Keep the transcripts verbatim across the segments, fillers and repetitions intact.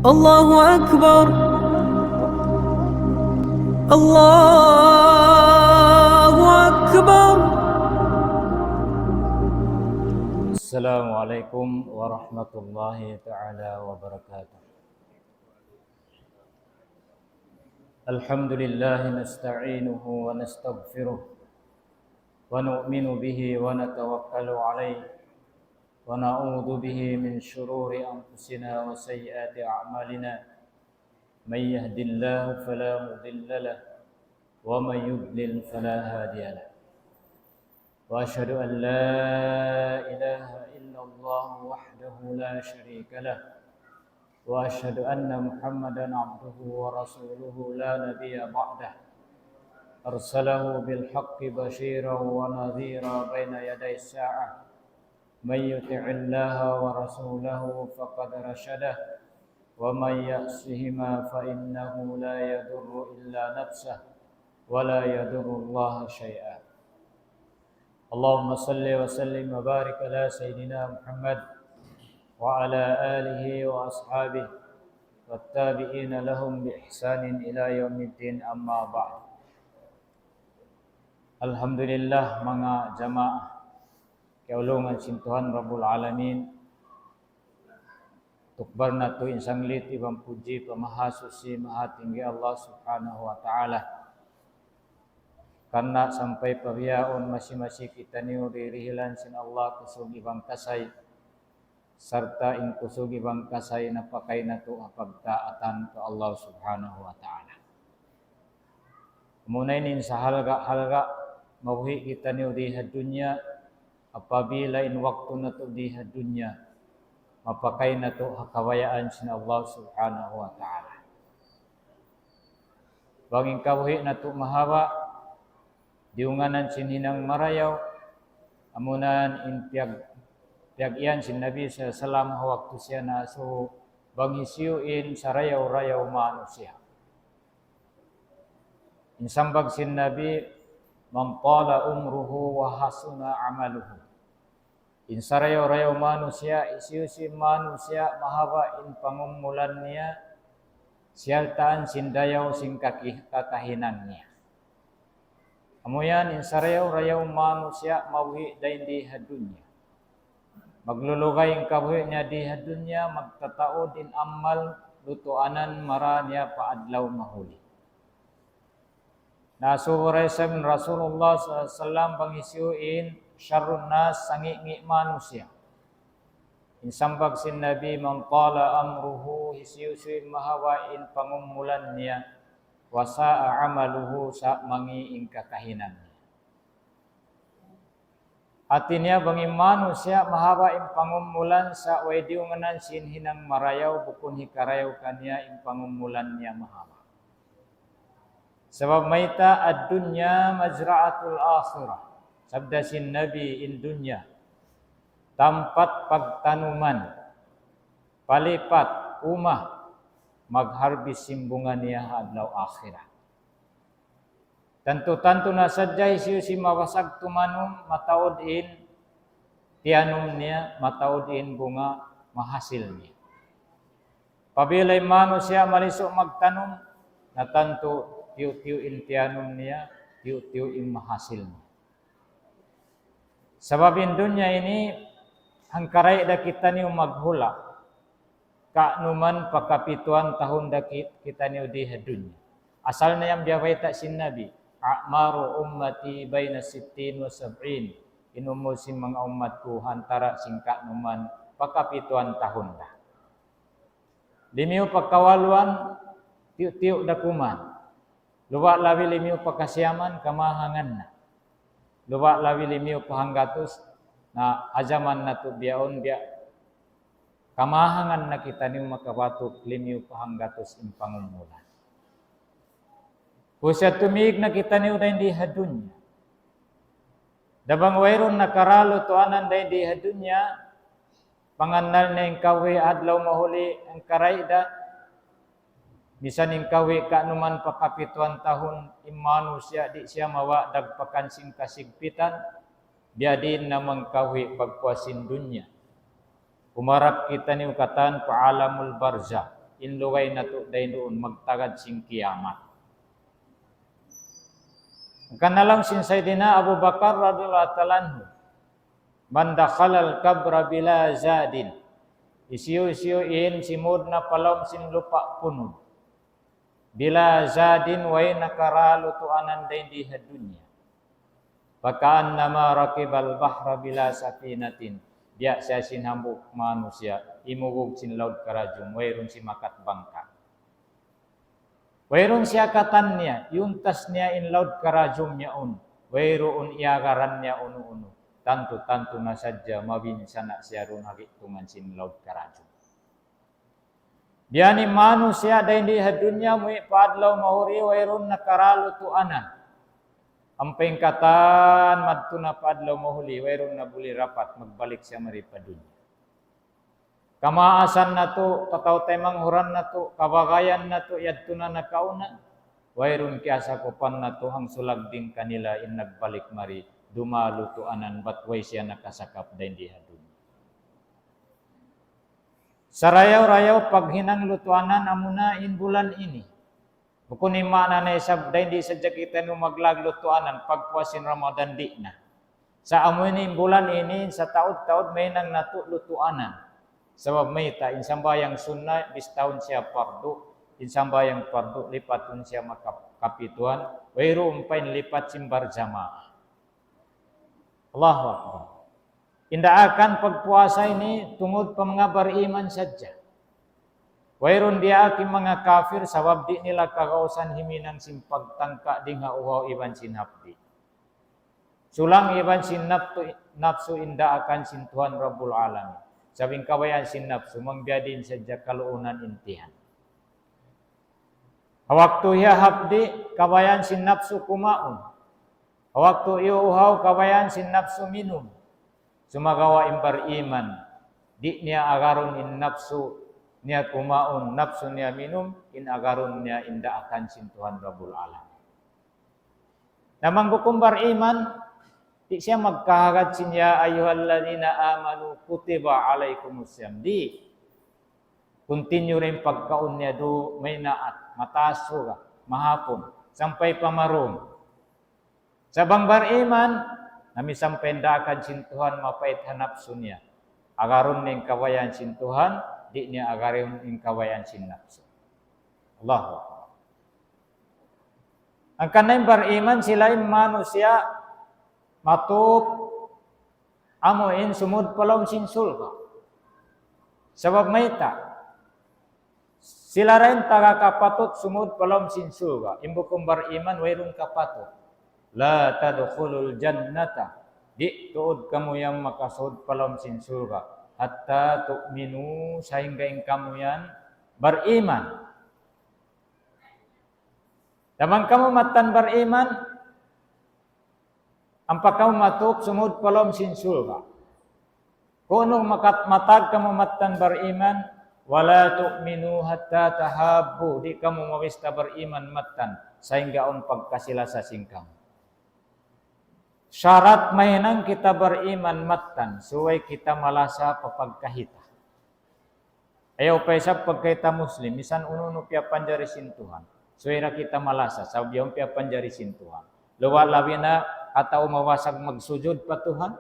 الله أكبر. الله أكبر. السلام عليكم ورحمة الله تعالى وبركاته. الحمد لله، نستعينه ونستغفره، ونؤمن به ونتوكل عليه، ونعوذ به من شرور أنفسنا وسيئات أعمالنا. من يهد الله فلا مضل له، ومن يضلل فلا هادي له. وأشهد أن لا إله إلا الله وحده لا شريك له، وأشهد أن محمدا عبده ورسوله لا نبي بعده، أرسله بالحق بشيرا ونذيرا بين يدي الساعة. من يطع الله ورسوله فقد رشده، ومن يعصهما فإنه لا يضر إلا نفسه ولا يضر الله شيئا. اللهم صل وسلم وبارك على سيدنا محمد وعلى آله وأصحابه والتابعين لهم بإحسان إلى يوم الدين، أما بعد. Alhamdulillah, manga jamaa, kiyaulungan sin Tuhan Rabbul Alamin. Tukbal natu' in sanglit iban pudji pa Mahasuchi, Mahatinggi Allah Subhanahu wa Ta'ala. Karna' sampay pa bihaun masi-masi kitaniyu dirihilan sin Allah kusug iban kasay, sarta' in kusug iban kasay napakay natu' ha pagtaatan pa Allah Subhanahu wa Ta'ala. Amuna ini in sahalga'-halga' mabuhi' kitaniyu di ha dunya, apabila in waktu natu' di ha dunya mapakay natu' ha kabayaan sin Allah Subhanahu wa Ta'ala. Bang in kabuhi' natu' mahaba', diyunganan sin hinang marayaw, amuna in piyag-, piyag-iyan sin Nabi sallallahu alayhi wasallam ha waktu siya naasubu, bang hisiyu in sarayaw-rayaw manusiya'. In sambag sin Nabi, من طال عمره وحسن عمله. In sarayaw-rayaw manusiya', hisiyu-siyu in manusiya' mahaba' in pangumulan niya, siyaltaan sin dayaw sin kaki-, kakahinang niya. Amu yan, in sarayaw-rayaw manusiya' mabuhi' dayn di ha dunya. Maglulugay in kabuhi' niya di ha dunya, magtataud in amal lutuanan mara niya pa adlaw mahuli. Naasubu da isab in Rasulullah sallallahu alayhi wasallam bang hisiyu in شر الناس, sangi'-ngi' manusiya'. In sambag sin Nabi, من طال عمره, hisiyu-siyu in mahaba' in pangumulan niya, وساء عمله, sa' mangi' in kakahinang niya. Hati niya bang in manusiya' mahaba' in pangumulan sa' way diyunganan sin hinang marayaw, bukun hikarayaw kaniya in pangumulan niya mahaba'. Sabab mayta', الدنيا مزرعة الآخرة. Sabda sin Nabi, in dunya tampat pagtanuman, palipat, uma, mag-harvest sin bunga niya ha adlaw akhirat. Tantu-tantu na sadja hisiyu-siyu in mabasag tumanum, mataud in tiyanum niya, mataud in bunga mahasil niya. Apabila in manusiya' malisu' magtanum, na tantu tiyu'-tiyu' in tiyanum niya, tiyu'-tiyu' in mahasil niya. Sabab in dunya ini, hangkaray da kitaniyu maghula'. Kanuman pakapituan tahun da ki-, kitaniyu di ha dunya. Asal na yan biyabayta' sin Nabi, أعمار أمتي بين ستين وسبعين. In umul sin manga ummat ku ha antara' sin kanuman pakapituan tahun da. Limiyu pa kawaluan, tiyu'-tiyu' da kuman. Luba' labi limiyu pa kasiyaman, kamahangan na. Luba' labi limiyu pa hanggatus, na ha jaman natu' bihaun biya' kamahangan na kitaniyu makabatuk limiyu pa hanggatus in pangumulan. Pusa tumig na kitaniyu dayn di ha dunya. Da bang wayruun nakaralu tuanan dayn di ha dunya, pangannal na in kawi adlaw mahuli hangkaray da, misan in kawi kanuman pakapituan tahun, in manusiya' di' siya mawa' dagpakan sin kasigpitan, biya' diin na man kawi pagpuas sin dunya. Umarap kitaniyu katan pa alamul barzakh. in lugay natu' dayn duun magtagad sin kiyamat. Hangkan laung sin Sayyidina Abu Bakar radiyallahu ta'ala anhu, من دخل القبر بلا زاد, hisiyu-siyu in simud na pa lawm sin lupa' punud, بلا زاد, way nakara lutuanan dayn di ha dunya, فكأنما ركب البحر بلا سفينة, biya' siya sin hambuuk manusiya' imugug sin laud karajum, wayruun simakat bangka'. Wayruun siya katan niya, iyuntas niya in laud karajum yaun, wayruun iyagaran niya unu-unu, tantu-tantu na sadja mabinsana' siya duun ha gi'tungan sin laud karajum. Biya' ini manusiya' dayn di ha dunya muwi' pa adlaw mahuli wayruun nakara lutuanan. Ampa in katan madtu na pa adlaw mahuli, wayruun na buli dapat magbalik siya mari pa dunya. Kamaasan natu', kataw-taymanghuran natu', kabagayan natu', yadtu na nakauna. Wayruun kiyasakupan natu' hangsulag dayn kanila in nagbalik mari, dumalutuanan bat way siya nakasakap dayn di ha dunya. Sarayaw-rayaw paghinang lutuanan amuna in bulan ini. Bukun in maana na isab dayn di sadja kitaniyu maglag lutuanan pagpuas sin Ramadan, di' na. Sa' amu ini in bulan ini, sataud-taud mahinang natu' lutuanan. Sabab mayta', in sambahayang sunna, bistahun siya pardu, in sambahayang pardu, lipatun siya makap-, kapituan, wayruun pa in lipat sin barjamaah. Allahu Akbar. In daakan pagpuasa ini tungud pa manga bariman sadja. Wayruun diyaak in manga kafir sabab di' nila kagausan himinang sin pagtangka' dayn ha uhaw iban sin hapdi'. Sulang iban sin naptu-, napsu in daakan sin Tuhan Rabbul Alamin. Sabab in kabayaan sin napsu, mangbiya' diin sadja kaluunan in tiyan. Ha waktu hiya hapdi', kabayaan sin napsu kumaun. Ha waktu iyuuhaw, kabayaan sin napsu minum. Sumagawa' in bariman, di' niya agarun in napsu niya kumaun, napsu niya minum, in agarun niya in daakan sin Tuhan Rabbul Alamin. Na bang bukun bariman, di' siya magkahagad sin يا أيها الذين آمنوا كتب عليكم الصيام. Di'. Continue ra in pagkaun niya du, maynaat, mataas suga, mahapun, sampay pa marum. Sa' bang bariman, na misan pa in daakan sin Tuhan mapait ha napsu niya, agarun niya in kabayaan sin Tuhan, di' niya agarun in kabayaan sin napsu. Allahu Akbar. Hangkan in bariman sila in manusiya' matup amu in sumud pa lawm sin surga'. Sabab mayta'? Sila ra in taga kapatut sumud pa lawm sin surga'. In bukun bariman wayruun kapatut. لا تدخلوا الجنة. Di' tuud kamu yan makasud pa lawm sin surga'. حتى تؤمنوا, sahingga in kamu yan bariman. Na bang kamu mattan bariman, ampa kamu matup sumud pa lawm sin surga'. Kunu' makat-, matag kamu mattan bariman, ولا تؤمنوا حتى تحابوا, di' kamu mabista bariman mattan, sahingga awn pagkasilasa sin kamu. Sarat mahinang kita bariman mattan, subay kita malasa pa pagkahi ta. Ayaw pa isab pagkahi ta Muslim, misan unu-unu piyapanjari sin Tuhan. Subay ra kita malasa, sabab yaun piyapanjari sin Tuhan. Luba' labi na ha tau mabasag magsujud pa Tuhan.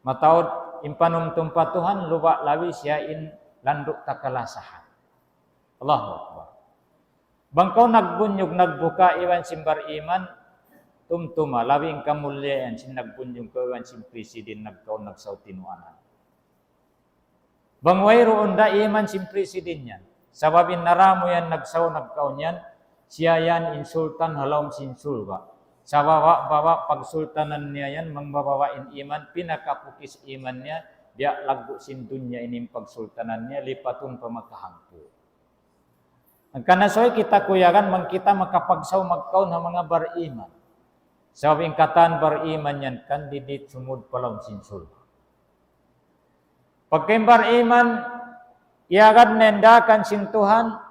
Mataud in panumtum pa Tuhan, luba' labi siya in landu' ta kalasahan. Allahu Akbar. Bang kaw nagbunyug, nagbuka iban sin bariman, tumtuma, labi in kamulian sin nagbunyug kaw iban sin president nagkaun nagsaw tinuanan. Bang wayruun da iman sin president yan. Sabab in naramu yan nagsaw nagkaun yan, siya yan in sultan ha lawm sin surga'. Sa' baba'-baba' pagsultanan niya yan, mangbababa' in iman, pinakapukis iman niya, biya' laggu' sin dunya ini in pagsultanan niya, lipatun pa makahangpu'. Hangkan na subay kita kuyagan bang kita makapagsaw magkaun ha manga bariman. Sabab in katan bariman yan candidate sumud pa lawm sin surga'. Pagka in bariman, iyagad niya in daakan sin Tuhan,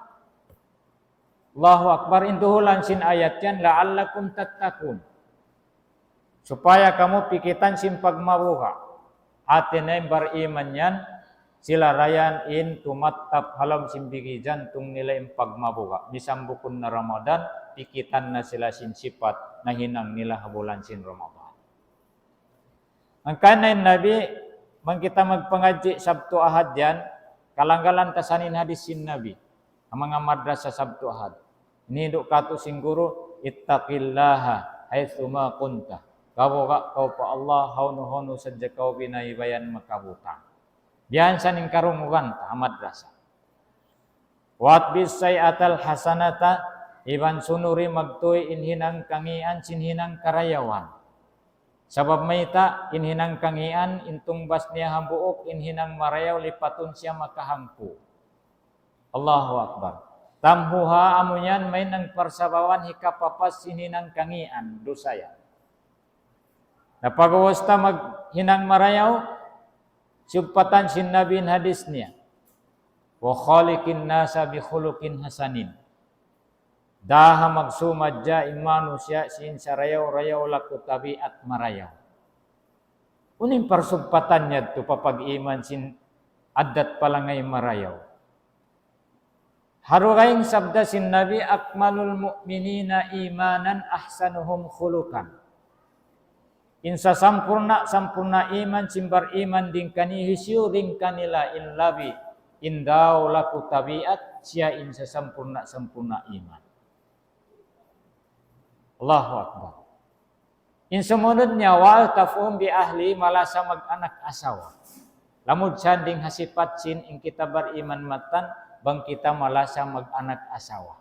Allahu Akbar, in duhulan sin ayat yan, لعلكم تتقون. Supaya kamu pikitan sin pagmabuga'. Hati niya in bariman yan, Sila ra yan in tumattap ha lawm sin bigi jantung nila in pagmabuga'. Misan bukun na Ramadan, pikitan na sila sin sipat nahinang nila ha bulan sin Ramadan. Hangkan na in Nabi, bang kita magpangadji' Sabtu Ahad yan, kalanggalan ta sa in hadis sin Nabi. Ha manga madrasa Sabtu Ahad. Ini hindu' katu' sin guru, "Ittaqillaha haythuma kunta." Kabuga' kaw pa Allah, hawnu-hawnu sadja kaw binaybayan makabutang. Biya' yan sa in karungugan ta ha madrasa. "Wa atbi'is sayyi'atal hasanata," iban sunuri magtuy in hinang kangīan sin hinang karayawan. Sabab mayta', in hinang kangīan, in tungbas niya hambuuk, in hinang marayaw lipatun siya makahangpu'. Allahu Akbar. "Tamhuha," amu yan mahinang parsababan hikapapas sin hinang kangīan, dusa yan. Na pag'ubus ta maghinang marayaw, sugpatan sin Nabi in hadis niya, "Wa khaliqin nasa bi khuluqin hasanin." Daha magsumadja in manusiya' sin sarayaw-rayaw laku tabiat marayaw. Unu in parsugpatan niya tu pa pag-iman sin addat palangay marayaw? Ha dugaing sabda sin Nabi, "Akmalul mu'minina imanan ahsanuhum khuluqan." In sasampurna'-sampurna' iman sin bariman dayn kaniyu, hisiyu dayn kanila in labi indaw laku tabiat, siya in sasampurna'-sampurna' iman. Allahu Akbar. In sumunud niya, "Wa altafuhum bi ahli," malasa mag-anak asawa. Lamud sa dayn ha sipat sin in kita bariman mattan, bang kita malasa mag-anak asawa.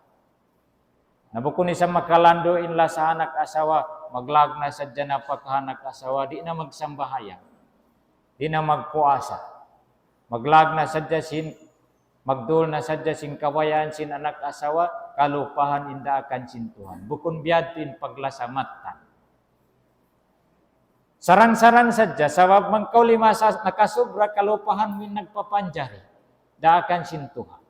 Na bukun isab makalandu' in lasa anak asawa, maglaag na sadja napaka anak asawa, di' na magsambahayang, di' na magpuasa. Maglaag na sadja sin, magdul na sadja sin kabayaan sin anak asawa, kalupahan in daakan sin Tuhan. Bukun biya' ha yan in paglasa mattan. Sarang-sarang sadja, sabab bang kaw limasa nakasubra, kalupahan mu in nagpapanjari, daakan sin Tuhan.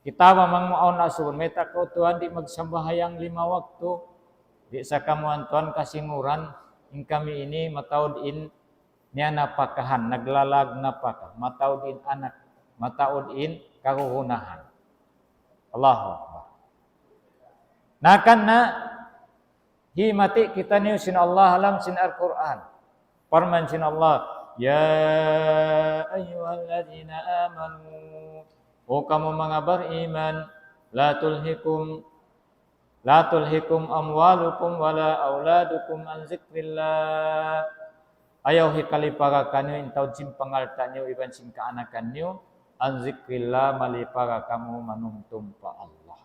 Kita ba bang maawn asubuhun, "Mayta' kaw tuwan di' magsambahayang lima waktu?" Di' sa kamuan tuwan, kasinguran, in kami ini mataud in niya napakahan, naglalaag napaka, mataud in anak, mataud in kagunahan. Allahu Akbar. Na hangkan na, himati kitaniyu sin Allah ha lawm sin Al-Qur'an. Parman sin Allah, "Ya ayyuhalladhina amanu," O kamu manga bariman, "la tulhikum, la tulhikum amwalukum wala awladukum an zikrillah." Ayaw hikalipaga kaniyu in taud sin pangalta' niyu iban sin kaanakan niyu, an zikrillah, malipaga kamu manumtum pa Allah.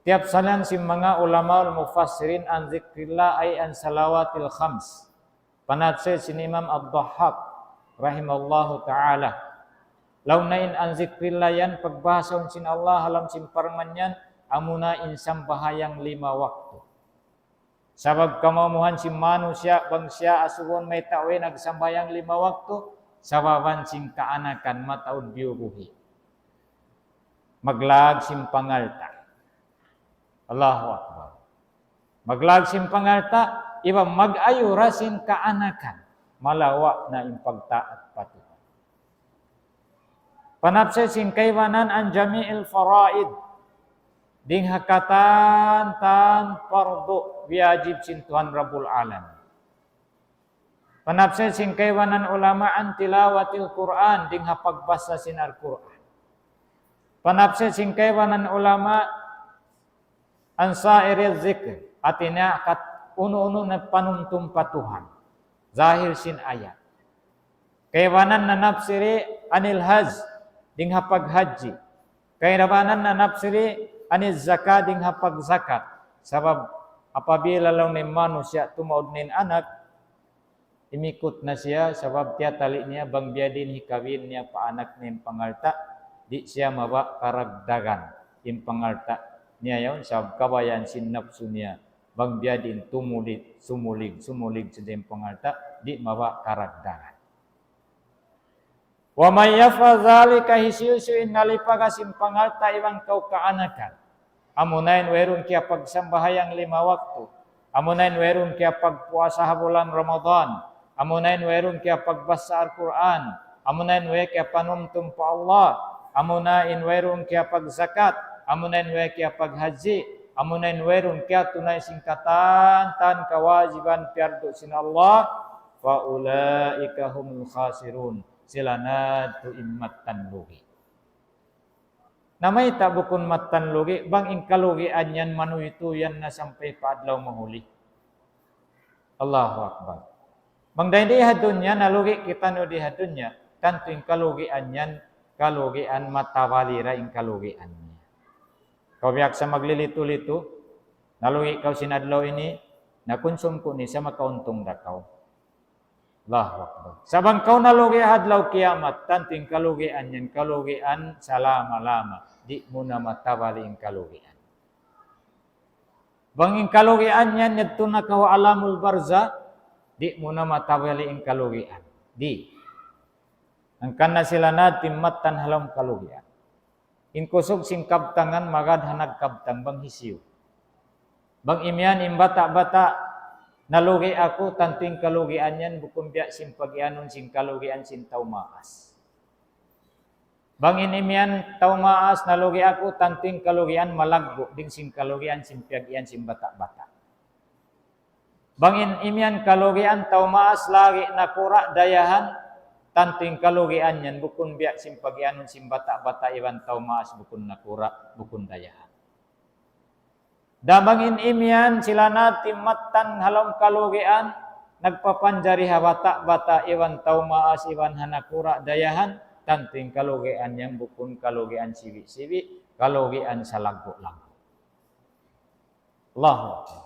Tiyapsalan sin manga ulamaul mufassirin an zikrillah ay an salawatil khams. Panafsir sin Imam Ad-Dahhak rahimahullahu ta'ala. Laung niya in an zikrillah yan, pagbahasahun sin Allah ha lawm sin parman yan, amuna in sambahayang lima waktu. Sabab kamumuhan sin manusiya', bang siya asubuhun mayta' way nagsambahayang lima waktu, sababan sin kaanakan mataud biyubuhi. Maglaag sin pangalta'. Allahu Akbar. Maglaag sin pangalta', iban mag-ayura sin kaanakan. Malawa' na in pagtaat pa Tuhan. Panafsir sin kaibanan an jami'il faraid. Dayn ha katan-katan pardu wajib sin Tuhan Rabbul Alamin. Panafsir sin kaibanan ulama an tilawatil Qur'an, dayn ha pagbasa sin Al-Qur'an. Panafsir sin kaibanan ulama an sa'iriz zikr, hāti niya kat unu-unu na panumtum pa Tuhan. Zahir sin ayat. Kaibanan nanafsiri anil hajj, dayn ha paghajji. Kaibanan nanafsiri anil zakat, dayn ha pagzakat. Sabab apabila laung niya in manusiya' tumaud na in anak, imikut na siya, sabab tiyatali' niya bang biyadiin hikabin niya pa anak niya in pangalta', di' siya mabaya' karagdagan in pangalta' niya yaun, sabab kabayaan sin napsu niya, bang biyadiin tumulit, sumulig, sumulig sadja in pangalta', di' mabaya' karagdagan. ومن يفعل ذلك, hisiyu-siyu in nalipaga sin pangalta' iban kaw kaanakan. Amuna in wayruun kiyapagsambahayang lima waktu. Amuna in wayruun kiyapagpuasa ha bulan Ramadan. Amuna in wayruun kiyapagbasa Al-Qur'an. Amuna in way kiyapanumtum pa Allah. Amuna in wayruun kiyapagzakat. Amuna in way kiyapaghaji. Amuna in wayruun kiyatunay sin katan-katan kawajiban piyardu sin Allah. فأولئك هم الخاسرون. Sila na tuud in mattan lugi'. Na mayta' bukun mattan lugi', bang in kalugian yan manuytuyan na sampay pa adlaw mahuli. Allahu Akbar. Bang dayn di ha dunya, nalugi' kitaniyu di ha dunya, tantu in kalugian yan, kalugian matabali ra in kalugian niya. Kaw biya' sa maglilitu-litu, nalugi' kaw sin adlaw ini, nakunsum ku ini sa makauntung da kaw. Allahu Akbar. Sa' bang kaw nalugi' ha adlaw kiyamat, tantu in kalugian yan, kalugian salama-lama. Di' mu na matabali in kalugian. Bang in kalugian yan, yadtu na kaw alamul barzakh, di' mu na matabali in kalugian. Di'. Hangkan na sila na tuud in mattan ha lawm kalugian. In kusug sin kabtangan magad ha nagkabtang bang hisiyu. Bang imiyan in bata'-bata', nalugi' aku, tantu in kalugian yan, bukun biya' sin pag-iyanun sin kalugian sin tau maas. Bang in imiyan tau maas, nalugi' aku, tantu in kalugian malaggu' dayn sin kalugian sin piyag-iyan sin bata'-bata'. Bang in imiyan kalugian tau maas lagi' nakura' dayahan, tantu in kalugian yan bukun biya' sin pag-iyanun sin bata'-bata' iban tau maas bukun nakura', bukun dayahan. Da bang in imiyan sila na tuud in mattan ha lawm kalugian, nagpapanjari ha bata'-bata' iban tau maas iban ha nakura' dayahan, tantu in kalugian yan bukun kalugian sibi'-sibi', kalugian salaggu'-laggu'. Allahu Akbar.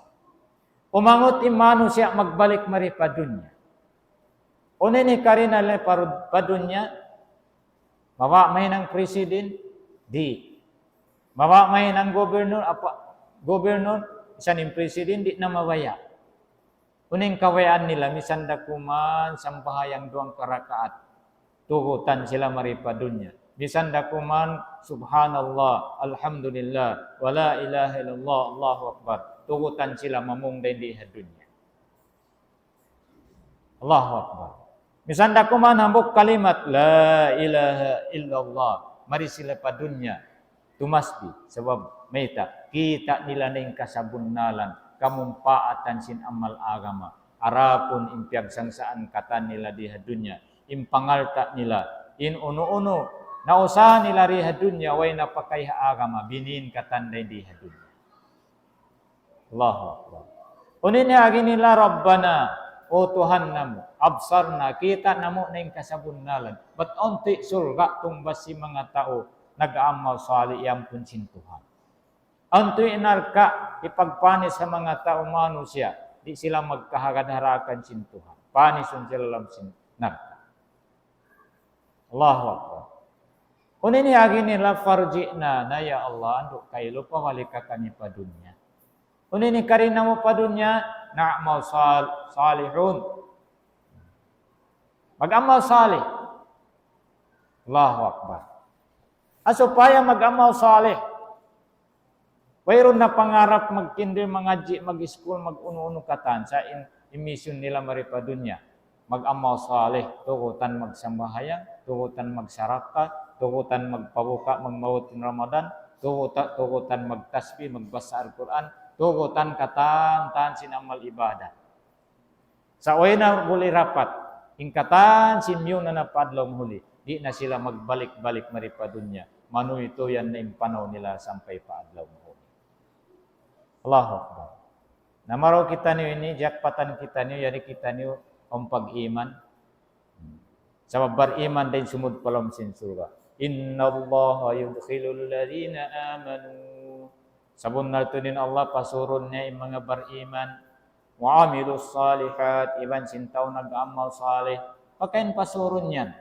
Umangut in manusiya' magbalik mari pa dunya. Unu in hikari nila pa, pa dunya, mabawa' mahinang president, di'. Mabawa' mahinang gobernador, apa, gobernador, misan in president, di' na mabaya'. Unu in kabayaan nila, misan da kuman sambahayang duwang karakaat. Tugutan sila mari pa dunya. Misan da kuman, Subhanallah, Alhamdulillah, wa la ilaha illallah, Allahu Akbar. Tugutan sila mamung dayn di ha dunya. Allahu Akbar. Misan da kuman hambuuk kalimat, La ilaha illallah. Mari sila pa dunya tumasbih. Sabab mayta', kita' nila na in kasabunnalan, kamumpaatan sin amal agama. Adapun in piyagsangsaan katan nila di ha dunya, in pangalta' nila, in unu-unu, nausaha nila di ha dunya, way napakay ha agama, biniin katan dayn di ha dunya. Allahu Akbar. Unu in agi nila, Rabbana, O Tuhan namu', absarna, kita' namu' na in kasabunnalan. Bat awn tuud surga' tungbas sin manga tau nag-amal salih, iyampun sin Tuhan. Awn tuud in narka', hipagpanis ha manga tau manusiya', di' sila magkahagad ha daakan sin Tuhan. Panisun sila ha lawm sin narka'. Allahu Akbar. Unu in agi nila, farji'na, na ya Allah, andu' kailu pabalik kami pa dunya. Unu in hikari namu' pa dunya, na'mal sal-, salihun. Mag-amal salih. Allahu Akbar. Ah, supaya mag-amal salih. Wayruun na pangarap magkindir, mangadji', mag-iskul, mag-unu-unu katan. Sa' in, in mission nila mari pa dunya. Mag-amal salih, tugutan magsambahayang, tugutan magsarakka, tugutan magpabuka, magmaut in Ramadan, tuguta-, tugutan magtasbih, magbasa Al-Qur'an, tugutan katan-katan sin amal ibadat. Sa' way na buli rapat, in katan sin miyuna na pa adlaw mahuli, di' na sila magbalik-balik mari pa dunya, manuytuyan na in panaw nila sampay pa adlaw mahuli. Allahu Akbar. Na marayaw kitaniyu ini, jackpotan kitaniyu, yari kitaniyu, awn pag-iman. Sabab bariman dayn sumud pa lawm sin surga'. إن الله يدخل الذين آمنوا. Sabunnal tuud in Allah pasurun niya in manga bariman. وعملوا الصالحات, iban sin tau nag-amal salih. Pakain pasurun yan.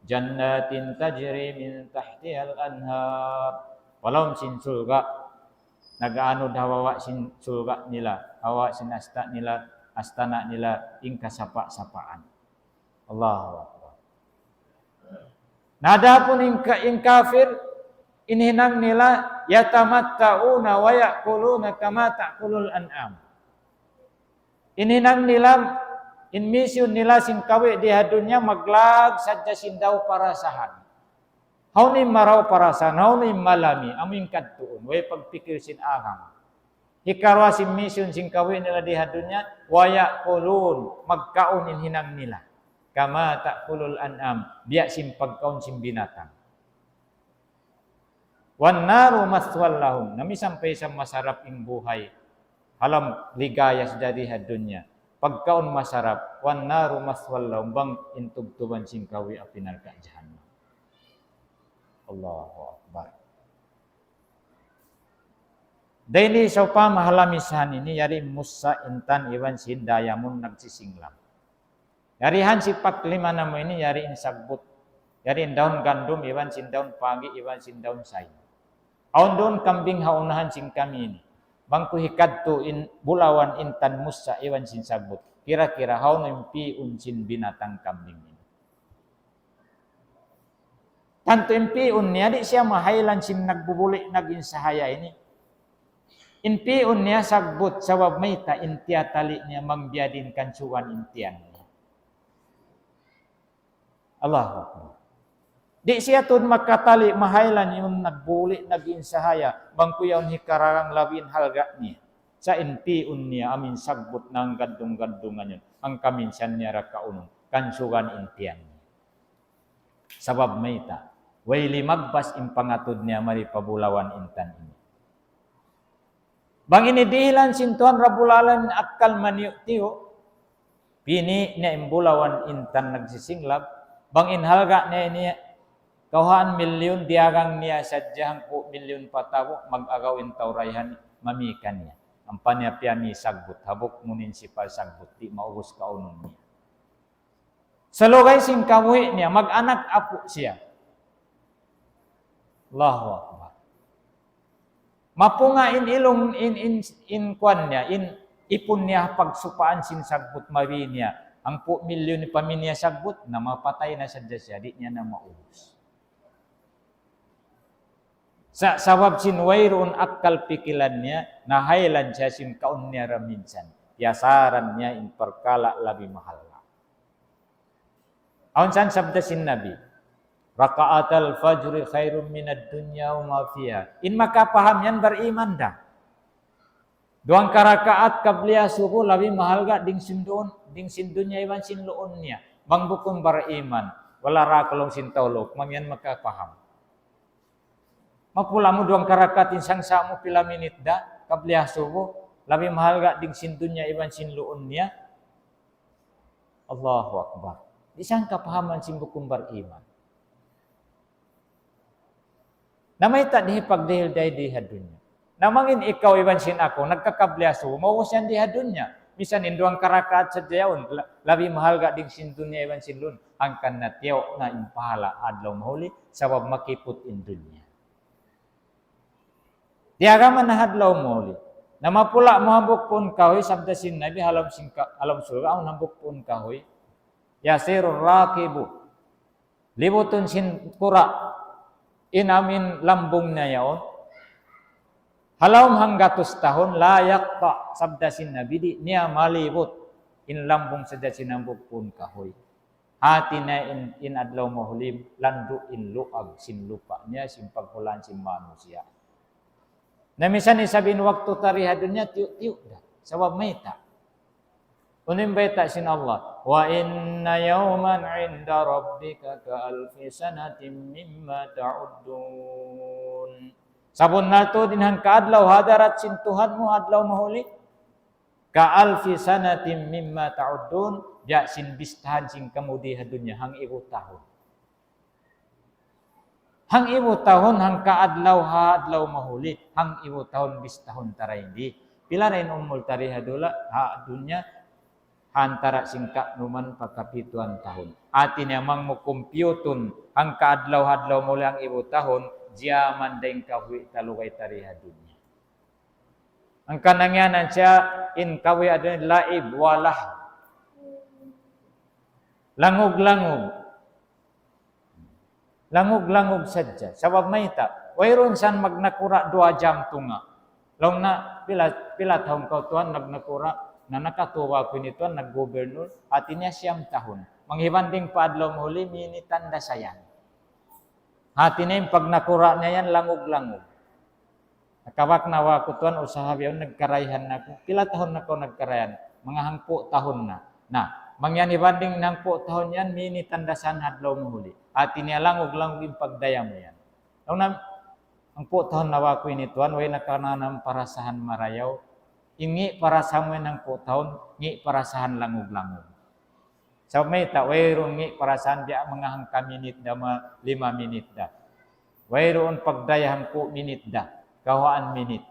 جنات تجري من تحتها الأنهار. Pa lawm sin surga'. Nag-anud ha baba' sin surga' nila. Ha baba' sin asta nila, astana' nila, in kasapa'-sapaan. Allahu Akbar. Na adapun in ka-, in kafir, in hinang nila, يتمتعون ويأكلون كما تأكل الأنعام. In hinang nila, In mission nila sin kawi' di ha dunya, maglag sadja sin daw parasahan. Hawnu in marayaw parasahan, hawnu in malami, amu in kadtuun, way pagpikil sin agama. Hikaruwa sin mission sin kawi' nila di ha dunya, ويأكلون, magkaun in hinang nila. كما تأكل الأنعام, biya' sin pagkaun sin binatang. والنار مثوى لهم. Na misan pa isab masarap in buhay. Ha lawm ligaya sadja di ha dunya. Pagkaun masarap. والنار مثوى لهم. Bang in tubtuban sin kawi' api narka' jahannam. Allahu Akbar. Dayn di sawpama ha lamisahan ini, yari in mussa, intan, iban sin diamond nagsisinglab. Yari hansipak lima namu' ini, yari in sagbut. Yari in daun gandum, iban sin daun pagi, iban sin daun sayu. Awn duun kambing ha unahan sin kami ini. Bang ku hikadtu in bulawan, intan, mussa, iban sin sagbut. Kira-kira hawnu in pi'un sin binatang kambing ini? Tantu in pi'un niya, di' siya mahaylan sin nagbubuli' nag-in sahaya ini. In pi'un niya sagbut, sabab mayta', in tiyatali' niya bang biya' diin kansugan in tiyan niya. Allahu Akbar. Di' siya tuud makatali' mahaylan in nagbuli' nag-in sahaya, bang ku yaun hikararang labi in halga' niya. Sa' in pi'un niya amu in sagbut nanggaddung-gaddungan yan, hangkan minsan niya ra kaunun, kansugan in tiyan niya. Sabab mayta', way limagbas in pangatud niya mari pa bulawan intan ini. Bang ini dihilan sin Tuhan Rabbul Alamin akkal maniyu'-tiyu', pini' niya in bulawan intan nagsisinglab, bang in halga' niya ini kawhaan milyun, diyagang niya sadja hangpu' milyun pa tau, mag-agaw in tau dayahan, mami kaniya. Ampa niya piyami sagbut, habuk munisipal sagbut, di' maubus kaunun niya. Sa' lugay sin kabuhi' niya, mag-anak apu' siya. Allahu Akbar. Mapunga in ilung, in, in, in kuwan niya, in ipun niya pagsupaan sin sagbut mabi niya. Hangpu' milyun in pami niya sagbut, na mapatay na sadja siya, di' niya na maubus. Sa', sabab sin wayruun akkal pikilan niya, nahaylan siya sin kaun niya ra minsan. Piyasaran niya in parkala' labi mahal. Awn san sabda sin Nabi, ركعتا الفجر خير من الدنيا وما فيها. In makapaham yan bariman da. Duwang karakaat kabliya subu labi mahalga' dayng sin dunya, dayng sin dunya iban sin luun niya. Bang bukun bariman, wala' ra kulung sin tau luk, bang yan makapaham. Mapula' mu duwang karakaat in sangsa' mu pila minit da, kabliya subu, labi mahalga' dayng sin dunya iban sin luun niya. Allahu Akbar. Di' sangka pahaman sin bukun bariman. Na mayta' di' hipagdihil dayn di ha dunya. Na bang in ikaw iban sin aku, nagkakabliya subu, maubus yan di ha dunya. Misan in duwang karakaat sadja yaun, la-, labi mahalga' dayng sin dunya iban sin luun. Hangkan na tiyaw na in pahala' adlaw mahuli, sabab makiput in dunya. Di' agama na adlaw mahuli. Na mapula' mu hambuuk puun kahuy, sabda sin Nabi, ha lawm sin ka-, ha lawm surga', awn hambuuk puun kahuy. يسير الراكب. Libutun sin kura'. In amu in lambung niya yaun. Ha lawm hanggatus tahun, لا يقطع. Sabda sin Nabi, di' niya malibut. In lambung sadja sin hambuuk puun kahuy. Hati niya in, in adlaw mahuli, landu' in luag sin lupa' niya, sin paghulaan sin manusiya'. Na misan isab in waktu ta di ha dunya, tiyu'-tiyu' da. Sabab mayta'. Unu in bayta' sin Allah, وإن يوما عند ربك كألف سنة مما تعدون. Sabunnal tuud in hangka adlaw ha hadarat sin Tuhan mu, adlaw mahuli, كألف سنة مما تعدون, biya' sin bistahan sin kamu di ha dunya, hangibu tahun. Hangibu tahun, hangka adlaw ha adlaw mahuli, hangibu tahun bistahun ta dayn di. Pila da in umul ta di ha dula-, ha dunya, ha antara' sin kanuman pa kapituan tahun. Hati niya bang mu kumpiyutun, hangka adlaw ha adlaw mahuli hangibu tahun, jiyaman da in kahuy ta lugay ta di ha dunya. Hangkan nangiyanan siya in kawi adun la'ib wa lahw. Langug-langug. Langug-langug sadja. Sabab mayta', wayruun san magnakura' duwa jam tunga'. Laung na, pila, pila tahun kaw tuwan magnakura'? Na nakatuwa aku ini tuwan, nag-gobernur, hati niya siyam tahun. Manghibanding pa adlaw mahuli, minitan da sa yan. Hati niya in pagnakura' niya yan, langug-langug. Nakabak na wa aku tuwan, usaha biya' yaun, nagkarayahan na aku. Pila tahun na kaw nagkarayahan? Manga hangpu' tahun na. Na, bang yan hibanding hangpu' tahun yan, minitan da sa yan adlaw mahuli. Hati niya langug-langug in pagdaya mu yan. Laung na, hangpu' tahun na wa aku ini tuwan, way nakananam parasahan marayaw. In ngi' parasahan mu yan hangpu' tahun, ngi' parasahan langug-langug. Sabab mayta', wayruun ngi' parasahan biya' manga hangka minit da, ma lima minit da. Wayruun pagdaya hangpu' minit da, kawhaan minit.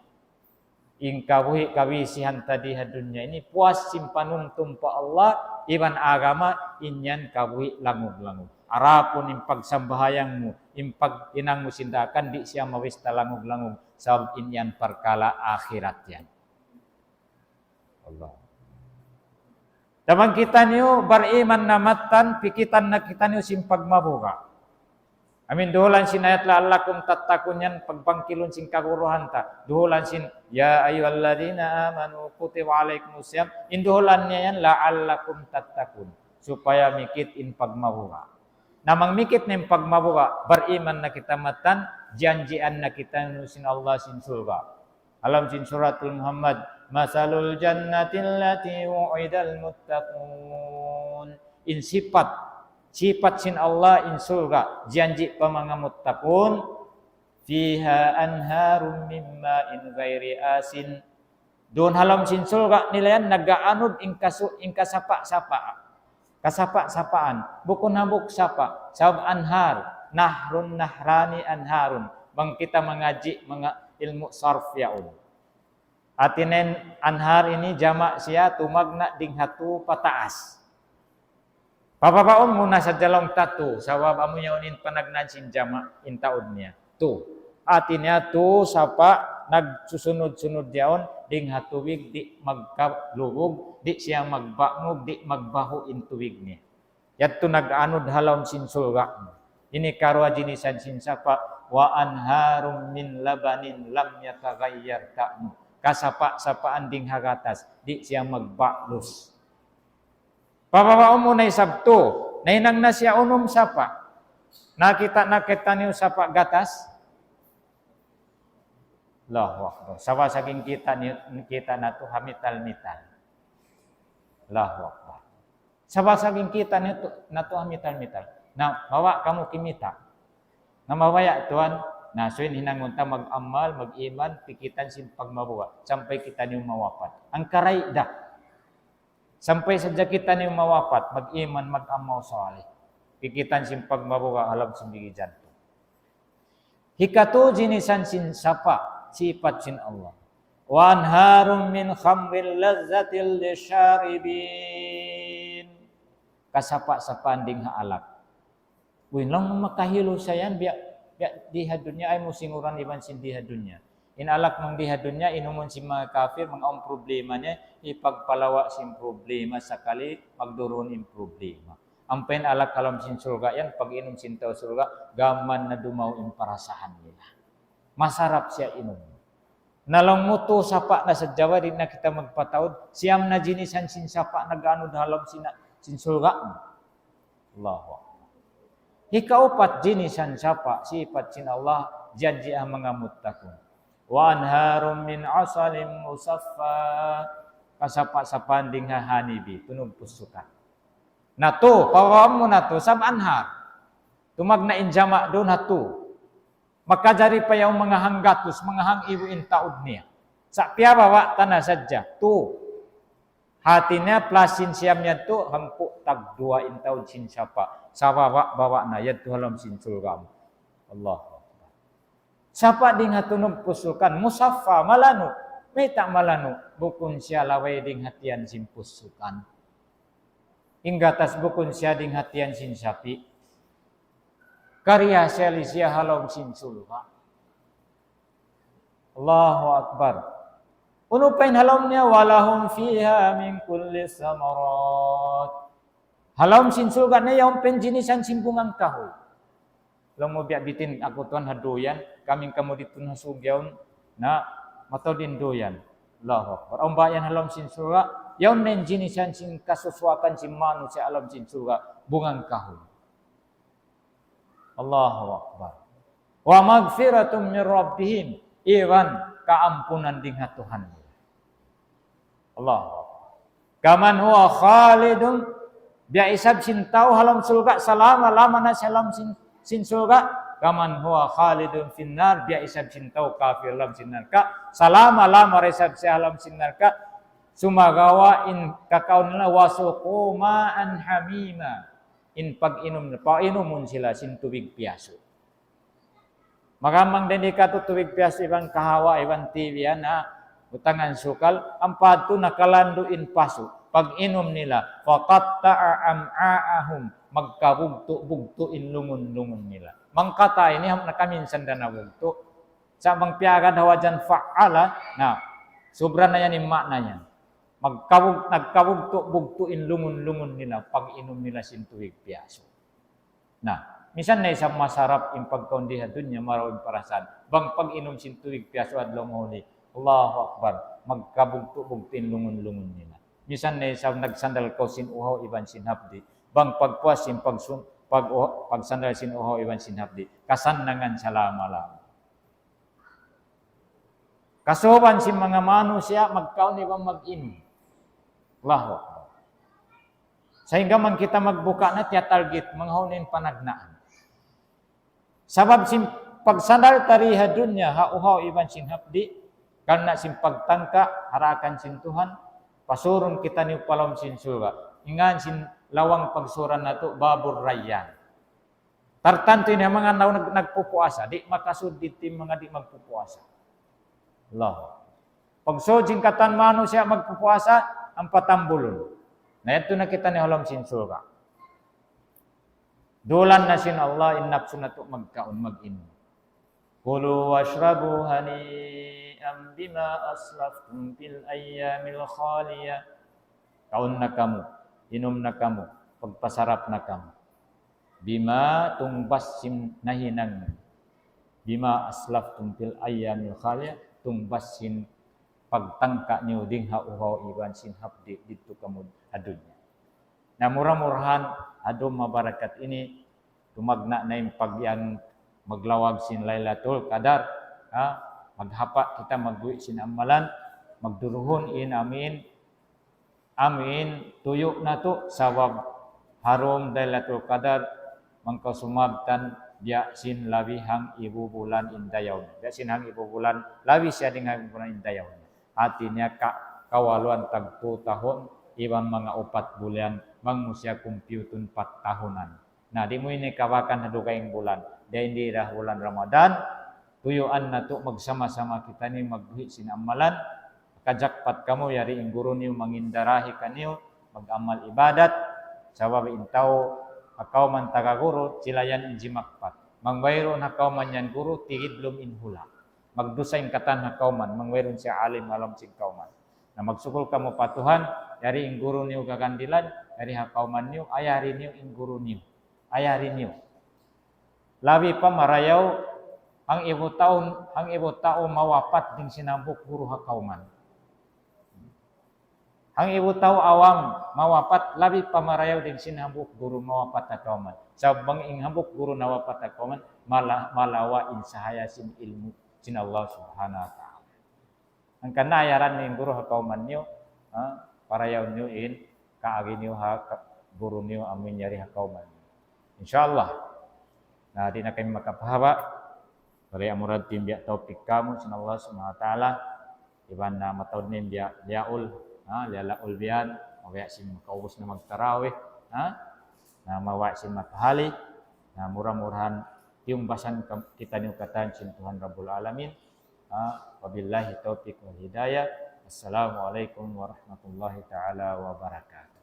In kabuhi' kabisihan ta di ha dunya ini, puas sin panumtum pa Allah, iban agama, in yan kabuhi' langug-langug. Adapun in pagsambahayang mu, in paghinang mu sin daakan, di' siya mawista langug-langug, sabab in yan parkala' akhirat yan. Allah. Bang kitaniyu bariman na mattan, pikitan na kitaniyu sin pagmabuga'. Amin duhulan sin ayat لعلكم تتقون yan, pagbangkilun sin kaguruhan ta. Duhulan sin, يا أيها الذين آمنوا كتب عليكم الصيام. In duhulan niya yan, لعلكم تتقون. Supaya mikit in pagmabuga'. Na bang mikit na in pagmabuga', bariman na kita mattan, janjian na kita sin Allah sin surga'. Ha lawm sin Suratul Muhammad, مثل الجنة التي وعد المتقون. In sipat, sipat sin Allah in surga', janji' pa manga muttaqun, فيها أنهار من ماء غير آسن. Duun ha lawm sin surga' nila yan, nag-aanud in kasu-, in kasapa'-sapa'. Kasapa'-sapaan. Bukun hambuuk sapa'. Sabab anhar. Nahrun, nahrani, anharun. Bang kita mangadji' manga ilmu' sarf yaun. Hati niya in anhar ini jama' siya tumagna' dayn ha tu pataas. Pababaun mu na sadja laung ta tu, sabab amu yaun in panagnaan sin jama' in taud niya. Tu. Hati niya tu sapa' nagsusunud-sunud yaun dayn ha tubig, di' magkalubug, di' siya magbangug, di' magbahu' in tubig niya. Yadtu nag-anud ha lawm sin surga'. Ini karuwa jinisan sin sapa', وأنهار من لبن لم يتغير طعمه. Kasapa'-sapaan dayn ha gatas, di' siya magbalus. Pababaun mu na isab tu, nahinang na siya unum sapa'. Nakita' na kitaniyu sapa' gatas? Allahu Akbar. Sabab saging kita' ni, kita' natu' ha mital-mital. Allahu Akbar. Sabab saging kita' natu', natu' ha mital-mital. Na, bawa' kamu kimita'. Na mabaya' tuwan, na subay hinangun ta mag-amal, mag-iman, pikitan sin pagmabuga'. Sampay kitaniyu mawapat. Hangkaray da. Sampay sadja kitaniyu mawapat, mag-iman, mag-amal salih. Pikitan sin pagmabuga' ha lawm sin bigi jantung. Hikatu jinisan sin sapa', sipat sin Allah. وأنهار من خمر لذة للشاربين. Kasapa'-sapaan dayn ha alak. Uy, laung mu makahilu sa yan, biya', biya' di ha dunya, ayaw mu singuran iban sin di ha dunya. In alak bang di ha dunya, inumun sin manga kafir, bang awn problema niya, hipagpalawa' sin problema, sakali magdurun in problema. Ampa in alak ha lawm sin surga' yan, pag-inum sin tau surga', gam na dumaw in parasahan nila. Masarap siya inum. Na laung mu tu sapa' na sadja, di' na kita magpataud, siyam na jinisan sin sapa' nag-anud ha lawm sin, sin surga'. Allahu Akbar. Hikaupat jinisan sapa', sipat sin Allah, janji' ha manga muttaqun. وأنهار من عسل مصفى. Kasapa'-sapaan dayn ha honey bee, tunug pusukan. Na tu, pababaun mu na tu, sab anhar. Tumagna' in jama' duun ha tu. Makajari pa yaun manga hanggatus, manga hangibu in taud niya. Sa' piyabawa' ta na sadja. Tu. Hati niya plus sin siyam yadtu, hangpu' tagduwa in taud sin sapa'. Sa' bawa'-bawa' na yadtu ha lawm sin surga'. Allahu Akbar. Sapa' dayn ha tunug pusukan, musaffa, malanu'. Mayta' malanu'? Bukun siya laway dayn ha tiyan sin pusukan. In gatas bukun siya dayn ha tiyan sin sapi'. Kariya siya li siya ha lawm sin surga'. Allahu Akbar. Unu pa in ha lawm niya, ولهم فيها من كل الثمرات. Ha lawm sin surga' na yaun pa in jinisan sin bunga kahuy. Laung mu biya' bitin aku tuwan ha duyan, kami kamu didtu ha Sug yaun, na mataud in duyan. Allahu Akbar. Awn ba yan ha lawm sin surga'? Yaun na in jinisan sin kasusuwakan sin manusiya' ha lawm sin surga', bungang kahuy. Allahu Akbar. ومغفرة من ربهم, iban kaampunan dayn ha Tuhan nila. Allahu Akbar. كمن هو خالد, biya' isab sin tau ha lawm surga', salama-lama na siya ha lawm sin, sin surga'. كمن هو خالد في النار, biya' isab sin tau kafir ha lawm sin narka', salama-lama da isab siya ha lawm sin narka'. Sumagawa' in kakaun nila, وسقوا ماء حميما, in pag-inum, painumun sila sin tubig piyasu'. Magamang dayn di katu' tubig piyasu' iban kahawa, iban T V yan, ha? Butangan sukal, ampa tu nakalandu' in pasu'. Pag-inum nila, فقطع أمعاءهم, magkabugtu'-bugtu' in lungun-lungun nila. Manqata'a ini ham nakaminsan da nabugtu'. Sa' bang piyagad ha wazan fa'ala, na, subra na yan in ma'na niya. Magkabug-, nagkabugtu'-bugtu' in lungun-lungun nila, pag-inum nila sin tubig piyasu'. Na, misan na isab masarap in pagkaun di ha dunya, marayaw in parasaan. Bang pag-inum sin tubig piyasu' adlaw mahuli, Allahu Akbar, magkabugtu'-bugtu' in lungun-lungun nila. Misan na isab nagsandal kaw sin uhaw iban sin hapdi'. Bang pagpuas sin pagsun-, pag-, pagsandal sin uhaw iban sin hapdi', kasannangan salama-lama. Kasuban sin manga manusiya' magkaun iban mag-inum. Allahu Akbar. Sahingga bang kita magbuka na, tiyatarget, manghaun in panagnaan. Sabab sin pagsandal ta di ha dunya, ha uhaw iban sin hapdi', karna' sin pagtangka ha daakan sin Tuhan, pasurun kitaniyu pa lawm sin surga'. Ingat sin lawang pagsuran natu', باب الريان. Tartantu ini manga nag-, nagpupuasa, di' makasud didtu in manga di' magpupuasa. Allah. Pagsud sin katan manusiya' magpupuasa, ampa tambulun. Na yadtu na kitaniyu ha lawm sin surga'. Dulan na sin Allah in napsu natu' magkaun, mag-inum. كلوا واشربوا هنيئا بما أسلفتم في الأيام الخالية. Kaun na kamu, inum na kamu, pagpasarap na kamu. Bima, tungbas sin nahinang. Bima aslaftum fil ayyamil khaliya, tungbas sin pagtangka niyu dayn ha uhaw iban sin hapdi' didtu kamu ha dunya. Na mura-murahan, adlaw mabarakat ini, tumagna' na in pagyan maglawag sin Lailatul Qadar, ha? Maghapa' kita magbuhi' sin amalan, magduruhun in amin, amin, tuyu' natu', sabab ha dum Lailatul Qadar, mangkasumabtan, biya' sin labi hangka ibu bulan in dayaw niya. Biya' sin hangka ibu bulan, labi siya dayn ha ibu bulan in dayaw niya. Hati niya ka-, kawaluan tagtū tahun, iban manga upat bulan, bang mu siya kumpiyutun pat tahunan. Na, di' mu ini kabakan ha dugaing bulan. Dayn di da bulan Ramadan, tuyuan natu' magsama-sama kitaniyu magbuhi' sin amalan. Makajakpat kamu, yari in guru niyu mangindarahi kaniyu, mag-amal ibadat. Sabab in tau ha kawman taga guru, sila yan in jimakpat. Bang wayruun ha kawman yan guru, tigidlum in hula'. Magdusa in katan ha kawman, bang wayruun siya alim ha lawm sin kawman. Na magsukul kamu pa Tuhan, yari in guru niyu gagandilan, yari ha kawman niyu, ayari niyu in guru niyu. Ayari niyu. Labi pa marayaw, hangka ibu tau, hangka ibu tau mawapat dayn sin hambuuk guru ha kawman. Hangka ibu tau awam mawapat, labi pa marayaw dayn sin hambuuk guru mawapat ha kawman. Sabab bang in hambuuk guru nawapat ha kawman, mala-, malawa' in sahaya sin ilmu' sin Allah Subhanahu wa Ta'ala. Hangkan na ayaran niyu in guru ha kawman niyu, ha, parayaw niyu in kaagi niyu ha ka-, guru niyu amu in yari ha kawman niyu. Insya Allah. Na, di' na kami makapahaba'. Bari amura in biya' tawpik kamu sin Allah Subhanahu wa Ta'ala. Iban na mataud in biya' liyaul, ha, liyalaul biyan, mabaya' sin makaubus na magtarawih, ha, na mabaya' sin matahali, na mura-murahan tiyungbasan kam-, kitaniyu katan sin Tuhan Rabbul Alamin. Ha, wabillahi tawfiq wal hidayah. Assalamu alaikum warahmatullahi ta'ala wabarakatuh.